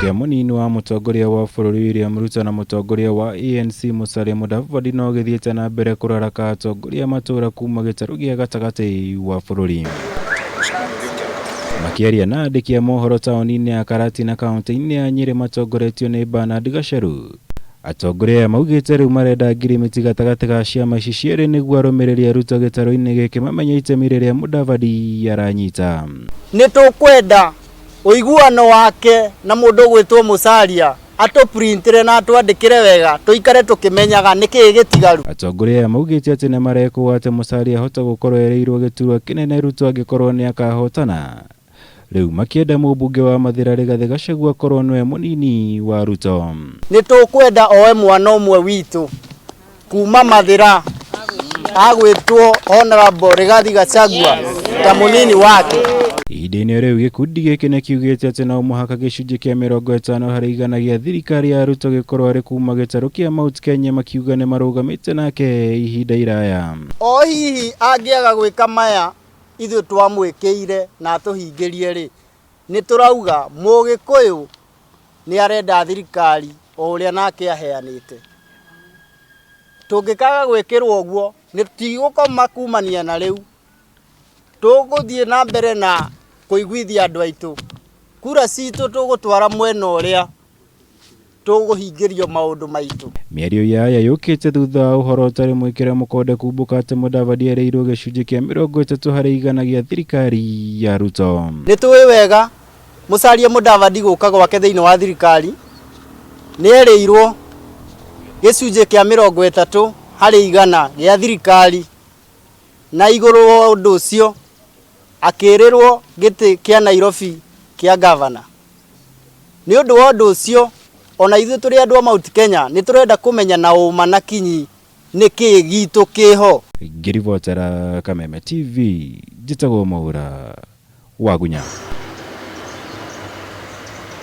Kĩa mũnini wa mũtongoria wa bũrũri William Ruto na mũtongoria wa ANC Musalia Mudavadi no gĩthiĩte na mbere kũraraka atongoria a matũũra kuma gĩtarũ gĩa gatagatĩ wa bũrũri. Makĩaria na andĩki a mohoro taũni-inĩ ya Karatina kaunti-inĩ ya Nyĩrĩ matongoretio nĩ Bernard Gacheru, atongoria aya maugĩte rĩu marenda ngirimiti gatagatĩ ga ciama ici cierĩ nĩguo arũmĩrĩri a Ruto gĩtarũ-inĩ gĩkĩ mamenye itemi rĩrĩa Mudavadi aranyita. Nĩ tũkwenda ũiguano wake na mũndũ ũgwĩtwo Musalia atũ-printĩre na atwandĩkĩre wega tũikare tũkĩmenyaga nĩkĩĩ gĩtigaru. Atongoria aya maugĩte atĩ nĩmarekũa atĩ Musalia ahota gũkorwo erĩirwo gĩturwa kĩnene Ruto angĩkorwo nĩakahotana. Rĩu makĩenda mũmbunge wa Mathĩra Rigathĩ Gachagua akorwo nĩwe mũnini wa Ruto. Nĩ tũkwenda oe mwana ũmwe witũ kuma Mathĩra agwĩtwo Honorable Rigathi Gachagua ta mũnini wake. Ihinda-inĩ rĩu gĩkundi gĩkĩ nĩ kiugĩte atĩ no mũhaka gĩcunjĩ kĩa 50% gĩa thirikari ya Ruto gĩkorwo arĩ kuma gĩtarũ kĩa Mount Kenya makiuga nĩ marũgamĩte nake ihinda iraya. O hihi angĩaga gwĩka maya ithuĩ twamwĩkĩire na atũhingĩrie-rĩ, nĩ tũrauga Mũgĩkũyũ nĩ arenda thirikari o ũrĩa nake aheanĩte. Tũngĩkaga gwĩkĩrwo ũguo, nĩ tigũkoma kumania na rĩu, tũgũthiĩ na mbere na kũiguithia andũ aitũ. Kura citũ tũgũtwara mwena ũrĩa tũkũhingĩrio maũndũ maitũ. Mĩario ya aya yũkĩte thutha wa ũhoro ũtarĩ mwĩkĩre mũkonde kumbũka atĩ Mudavadi erĩirwo gĩcunjĩ kĩa 30% gĩa thirikari ya Ruto. Nĩ tũĩ wega Musalia Mudavadi gũka gwake thĩinĩ wa thirikari nĩ erĩirwo gĩcunjĩ kĩa 30% gĩa thirikari na igũrũ wa ũndũ ũcio akĩrĩrwo gĩtĩ kĩa Nairobi kĩa ngavana. Nĩ ũndũ wa ũndũ ũcio ona ithuĩ tũrĩ andũ a Mount Kenya nĩ tũrenda kũmenya na ũma na kinyi nĩ kĩĩ gitũ kĩho. Ngĩribotera Kameme TV, njĩtagwo Mwaura Wagunya.